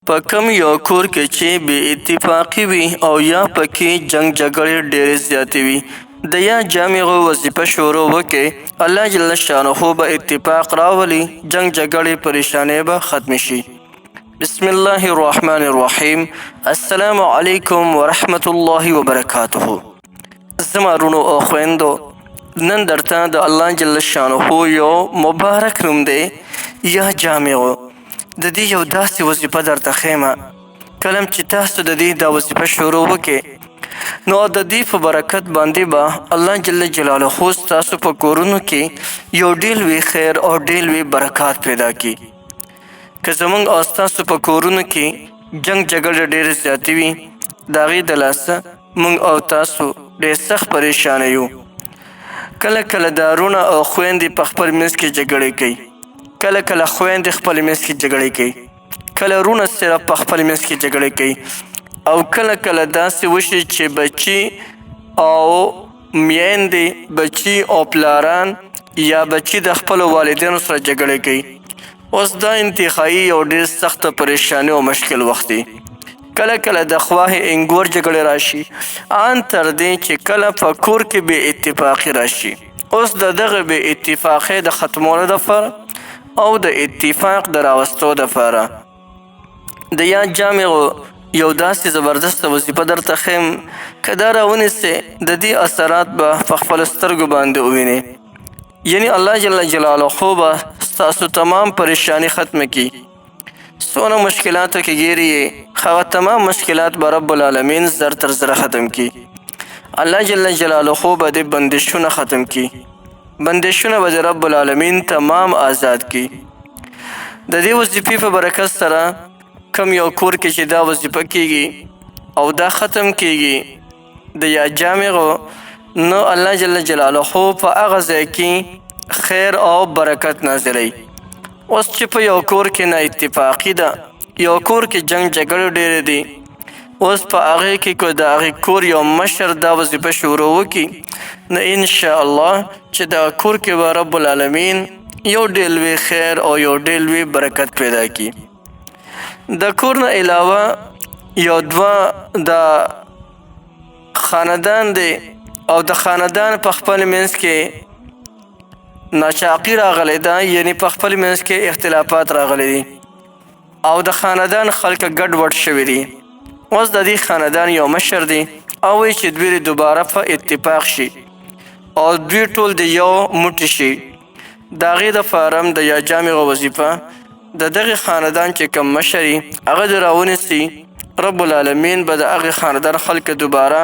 په کوم یو کور کې چې بې اتفاقي وي او یا پکې جنګ جګړې ډېرې زیاتې وي، د یا جامعو وظیفه شروع وکړي، الله جل شانه به اتفاق راولي، جنګ جګړې پریشانۍ به ختمې شي. بسم الله الرحمن الرحیم. السلام علیکم ورحمت الله وبرکاته. زما وروڼو او خویندو، نن درته د الله جل شانه یو مبارک نوم دی یا جامعو، د دې یو داسې وظیفه درته ښیم، کله چې تاسو د دې دا وظیفه شروع وکړئ نو د دې په برکت باندې به الله جل جلاله ستاسو په کورونو کې یو ډېر لوی خیر او ډېر لوی برکات پیدا کړي. که زمونږ او ستاسو په کورونو کې جنګ جګړې ډېرې زیاتې وي، د هغې د لاسه مونږ او تاسو ډېر سخت پریشانه یو. کله کله دا وروڼه او خویندې په خپل منځ کې جګړې کوي، کله کله خویندې خپل منځ کې جګړې کوي، کله وروڼه صرف په خپل منځ کې جګړې کوي، او کله کله داسې وشي چې بچي او میندې، بچي او پلاران یا بچي د خپلو والدینو سره جګړې کوي. اوس دا انتهایی یو ډېر سخته پریشاني او مشکل وخت دی. کله کله د خواه انګور جګړې راشي، ان تر دې چې کله په کور کې بې اتفاقي راشي. اوس د دغه بې اتفاقۍ د ختمولو دپاره او د اتفاق د راوستو دپاره د یا جامعو یو داسې زبردسته وظیفه درته ښیم، که دا راونیسې د دې اثرات به په خپلو سترګو باندې ووینې. یعنی الله جل جلاله به ستاسو تمام پریشانی ختمه کړي. څونه مشکلاتو کې ګیرې یې، هغه تمام مشکلات به رب العالمین زر تر زره ختم کړي. الله جل جلاله به دې بندشونه ختم کړي، بندشونه به دې رب العالمین تمام آزاد کړي. د دې وظیفې په برکت سره کم یو کور کې چې دا وظیفه کیږي او دا ختم کیږي د یا جامعو، نو الله جل جلاله په هغه ځای کې خیر او برکت نازلوي. اوس چې په یو کور کې نه اتفاقي ده، یو کور کې جنګ جګړې ډېرې دي، اوس په هغې کې که د هغې کور یو مشر دا وظیفه شروع وکړي، نو انشاءالله چې دا کور کې به رب العالمین یو ډېر لوی خیر او یو ډېر لوی برکت پیدا کړي. د کور نه علاوه یو دوه د خاندان دی او د خاندان په خپل منځ کې ناچاقي راغلې ده، یعنی په خپل منځ کې اختلافات راغلي دي او د خاندان خلک ګډوډ شوي دي. اوس د دې خاندان یو مشر دی او وایي چې دوی دې دوباره په اتفاق شي او دوی ټول د یو موټي شي. د هغې دپاره هم د یا جامع وظیفه د دغې خاندان چې کوم مشر وي هغه دې راونیسي، رب العالمین به د هغې خاندان خلک دوباره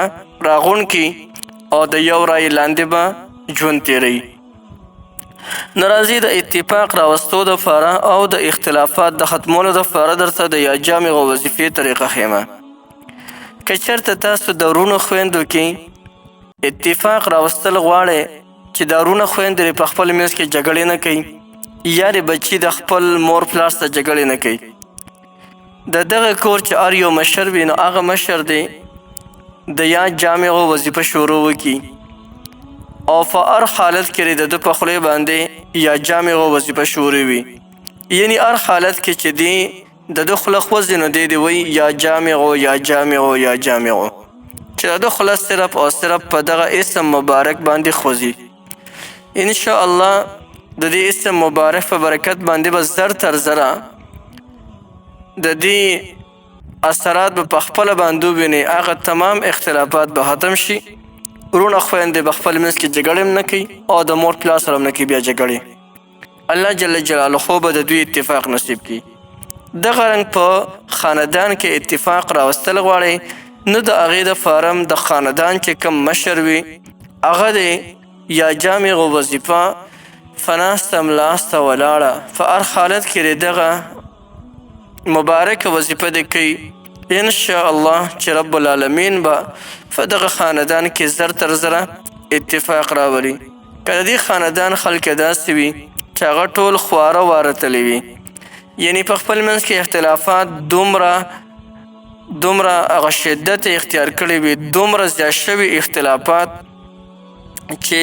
راغونډ کړي او د یو رای لاندې به ژوند تېروي. نو راځي د اتفاق راوستو دپاره او د اختلافات د ختمولو دپاره درته د یا جامع وظیفې طریقه ښیم. که چېرته تاسو د وروڼو خویندو کې اتفاق راوستل غواړئ چې دا وروڼه خویندې دې په خپل منځ کې جګړې نه کوي، یا دې بچي د خپل مور پلار سره جګړې نه کوي، د دغه کور چې هر یو مشر وي نو هغه مشر دی د یا جامعو وظیفه شروع وکړي او په هر حالت کې د ده په خولې باندې یا جامعو وظیفه شروع وي. یعنی هر حالت کې چې دی د ده خوله خوځي نو دی دې وایي یا جامعو یا جامعو یا جامعو، چې د ده خوله صرف او صرف په دغه اسم مبارک باندې خوځي. انشاءالله د دې اسم مبارک په برکت باندې به زر تر زره د دې اثرات به په خپله باندې ووینئ، هغه تمام اختلافات به ختم شي. وروڼه خویندې به خپل منځ کې جګړې هم نه کوي او د مور پلار سره هم نه کوي بیا جګړې. الله جل جلاله به د دوی اتفاق نصیب کړي. دغه رنګ په خاندان کې اتفاق راوستل غواړئ نو د هغې د فارم د خاندان چې کوم مشر وي هغه دی یا جامع وظیفه فناسته ملاسته ولاړه په هر حالت کې دغه مبارکه وظیفه دې کوي. ان شاء الله چې رب العالمین به په دغه خاندان کې زر تر زره اتفاق راولي. که د دې خاندان خلک داسې وي چې هغه ټول خواره واره تللي وي، یعنی په خپل منځ کې اختلافات دومره هغه شدت اختیار کړی وي، دومره زیات شوي اختلافات چې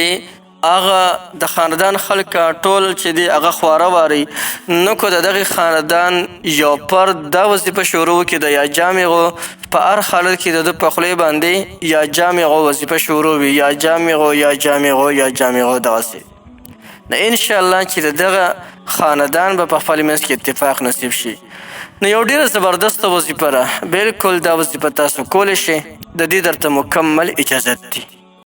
هغه د خاندان خلک ټول چې دی هغه خواره واري، نو که د دغه خاندان یو فرد دا وظیفه شروع کړي د یا جامعو، په هر حالت کې د ده په خولې باندې یا جامعو وظیفه شروع وي، یا جامعو، یا جامعو، یا جامعو، دغسې، نو انشاءالله چې د دغه خاندان به په خپل منځ کې اتفاق نصیب شي. نو یو ډیره زبردسته وظیفه ده، بالکل دا وظیفه تاسو کولی شئ، د دې درته مکمل اجازت دی.